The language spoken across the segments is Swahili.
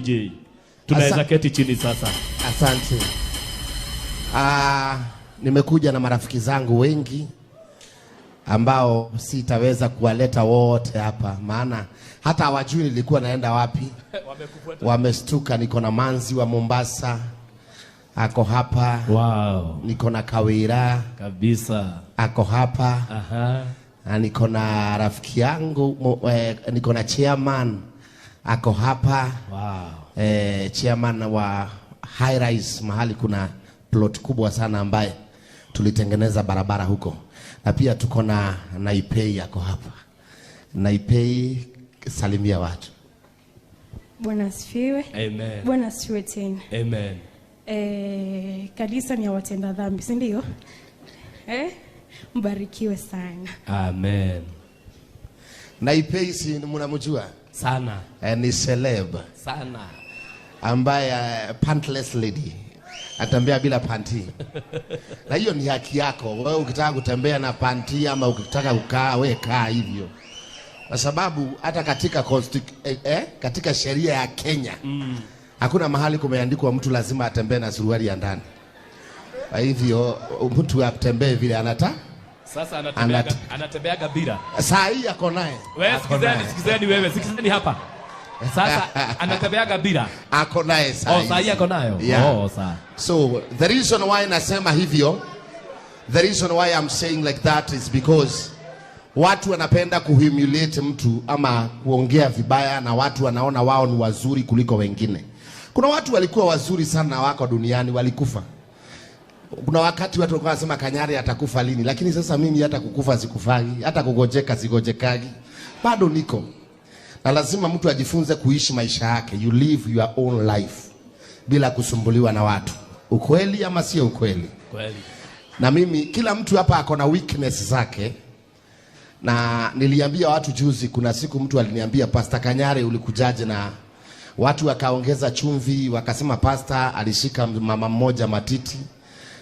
DJ. Tunaweza keti chini sasa. Asante. Nimekuja na marafiki zangu wengi ambao sitaweza kuwaleta wote hapa, maana hata hawajui nilikuwa naenda wapi. Wamestuka. Niko na Manzi wa Mombasa ako hapa. Wow. Niko na Kawira kabisa ako hapa. Aha. Na niko na rafiki yangu, niko na chairman ako hapa. Wow. Chairman wa High Rise, mahali kuna plot kubwa sana ambaye tulitengeneza barabara huko. Na pia tuko na Naipei ako hapa. Naipei, salimia watu. Bwana asifiwe. Amen. Bwana asifiwe tena. Amen. Kanisa ni ya watenda dhambi, si ndio? Mbarikiwe sana. Amen. Naipei si mnamjua? Sana. Ni celeb. Sana. Ambaye pantless lady. Atembea bila panti. Na hiyo ni haki yako. Wewe ukitaka kutembea na panti ama ukitaka kukaa, wewe kaa hivyo. Kwa sababu hata katika katika sheria ya Kenya hakuna mahali kumeandikwa mtu lazima atembee na suruali ya ndani. Kwa hivyo mtu atembee vile anataka. Sasa anatembeaga bila. Saa hii ako naye. Wewe sikizeni wewe, sikizeni hapa. Sasa anatembeaga bila. Ako naye saa hii. Oh, saa hii ako nayo. Yeah. Oh, saa. So the reason why nasema hivyo, the reason why I'm saying like that is because watu wanapenda kuhumiliate mtu ama kuongea vibaya, na watu wanaona wao ni wazuri kuliko wengine. Kuna watu walikuwa wazuri sana wako duniani walikufa. Kuna wakati watu walikuwa wanasema Kanyari atakufa lini, lakini sasa mimi hata kukufa sikufagi, hata kugojeka sigojekagi. Bado niko. Na lazima mtu ajifunze kuishi maisha yake. You live your own life bila kusumbuliwa na watu. Ukweli ama sio ukweli? Kweli. Na mimi, kila mtu hapa ako na weakness zake. Na niliambia watu juzi, kuna siku mtu aliniambia Pastor Kanyari ulikujaje, na watu wakaongeza chumvi, wakasema pastor alishika mama mmoja matiti.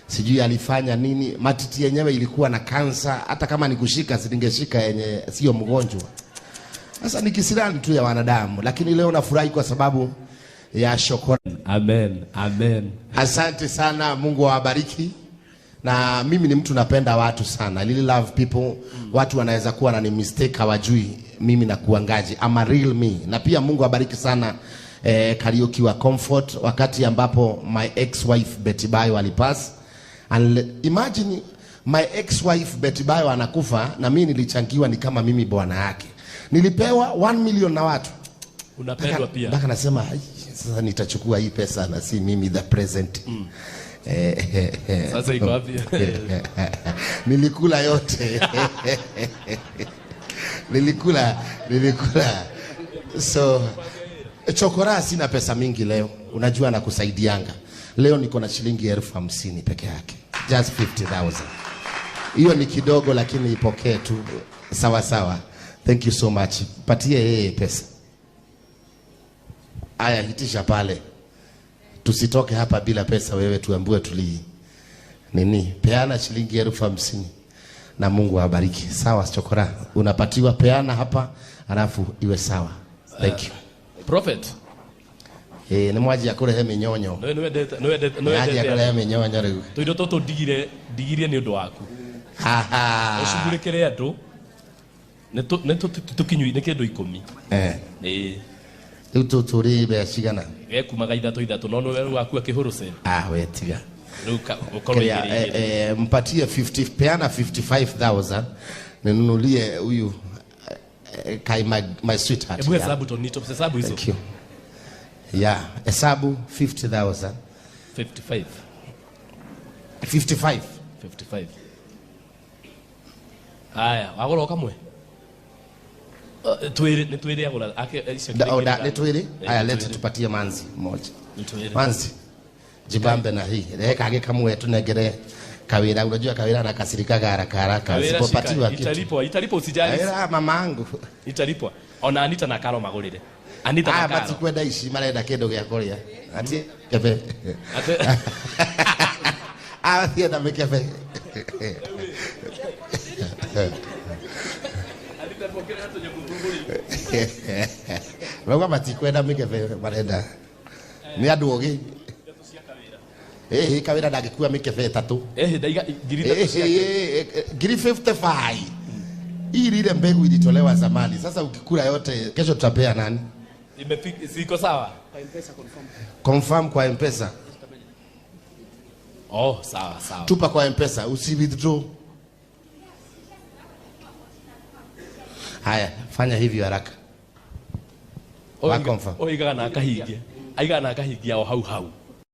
Sijui alifanya nini, matiti yenyewe ilikuwa na kansa, hata kama nikushika singeshika yenye sio mgonjwa. Sasa ni kisirani tu ya wanadamu, lakini leo nafurahi kwa sababu ya shukrani. Amen. Amen. Asante sana, Mungu awabariki. Na mimi ni mtu napenda watu sana. I really love people. Watu wanaweza kuwa na ni mistake hawajui mimi na kuangaje. I'm a real me. Na pia Mungu awabariki sana Kariuki wa Comfort wakati ambapo my ex-wife Betty Bayo alipass. And imagine my ex-wife Betty Bayo anakufa na mimi nilichangiwa ni kama mimi bwana yake. Nilipewa 1 million na watu. Unapendwa pia. Mpaka nasema sasa nitachukua hii pesa na si mimi the present. Sasa iko wapi? Nilikula yote. Nilikula. So chokora sina pesa mingi leo. Unajua nakusaidianga. Leo niko na shilingi 50,000 peke yake. Just 50,000. Hiyo ni kidogo lakini ipokee tu. Sawa sawa. Thank you so much. Patie yeye pesa. Aya, hitisha pale. Tusitoke hapa bila pesa, wewe tuambue tuli nini? Peana shilingi 50,000 na Mungu awabariki. Sawa chokora. Unapatiwa, peana hapa alafu iwe sawa. Thank you. Prophet. Ni mwaji akure minyonyo. No Mwaji akure minyonyo riu. Tuindo tutu ndigirie ni undu waku. Ha. Ucugurikire andu. Ni tukinyui ni kindu 10. Riu tuturi mbeca cigana? Gekumaga ithatũ no nĩwe waku akĩhũrũce. We tiga. Rĩu ũkorwo igĩrĩ. Mpatie 50, peana 55,000 ninunulie huyu kai my sweetheart. Hebu hesabu tu, nito hesabu hizo. Thank you. Yeah, hesabu 50,000. 55. 55. 55. Haya, wagũra kamwe. Twiri ni twiri agura ake ni twiri. Haya, leta tupatie manzi mmoja. Manzi jibambe na hii reka age kamwe tunegere Kawira. Unajua Kawira anakasirikaga haraka haraka usipopatiwa kitu. Italipwa usijali. Kawira mamangu italipwa. Ona Anita na Karo magurire. Anita na Karo batikwenda ici marenda kindu gia kuria. Ati kebe. Ati thienda mikebe. Rauga matikwenda mikebe marenda. Nĩ andũ ogĩ. Ĩhĩ kawĩra ndangĩkua mĩkebe 3. Eh, ndaiga 3,000 ciake. Ngiri 55. Hii ile mbegu ilitolewa zamani. Sasa ukikula yote kesho tutapea nani? Imefika, ziko sawa. Confirm kwa M-Pesa. Oh, sawa sawa. Tupa kwa M-Pesa, usi withdraw. Haya, fanya hivyo haraka. Wa confirm. Oigaga na akahingia. Aigaga na akahingia o hau hau.